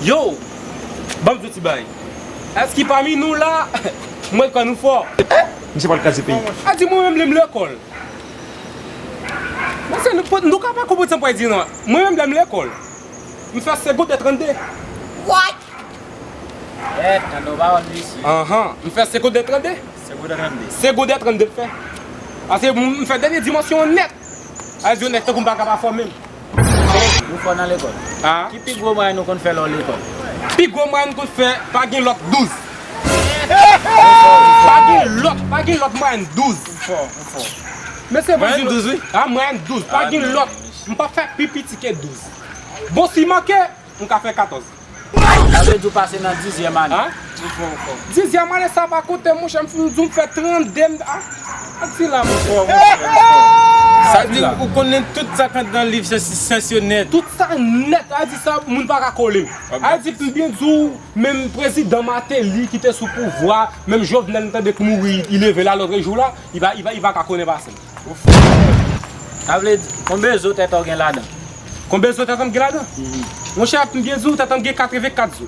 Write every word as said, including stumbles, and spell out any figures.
Yo, ban m di w ti bagay. Èske pami nou la, mwen kwè nou fò. Misye pral kraze peyi. A di mwen menm lè m lekòl. Mesye, nou, nou ka pa konprann sa m pral di non. Mwen menm lè m lekòl, m fè segondè trannde. What? Eh, tande yon pawòl mesye. Anhan, m fè segondè trannde. Segondè trannde. Segondè trannde m fè. Paske m, m fè dènye dimansyon nèt. A di nèt tankou m pa ka pa fò menm. Nou fò nan lekòl. Ah. Ki pi gwo mwayèn ou konn fè lè w lekòl? Pi gwo mwayèn m konn fè, pa gen lòt douz. Pa gen lòt, pa gen lòt mwayèn douz. Ou fò, ou fò. Mesye, mwayèn douz, wi. Ah, mwayèn douz, pa gen lòt. M p ap fè pi piti ke douz. Bon, si manke, m ka fè katòz. Sa vle di w pase nan dizyèm ane. Hein? Ou fò, ou fò. Dizyèm ane sa pa konte, monchè, m fin di w m fè trannde, m, ah, a di la, monchè. Ou fò, ou fò, ou fò. Sa di w konnen tout sa k andan liv syans, syans yo nèt. Tout sa nèt, a di sa, moun pa ka kole m. A di m byen di w, menm prezidan Martelly ki te sou pouvwa, menm Jovenel m tande k mouri, li leve la lòt jou la, li pa, li pa, li pa ka konnen pase m. Sa vle di, konbyen zo tèt ou gen ladan? Konbyen zo tèt m gen ladan? Monchè, m byen di w, tèt m gen katrevenkat zo.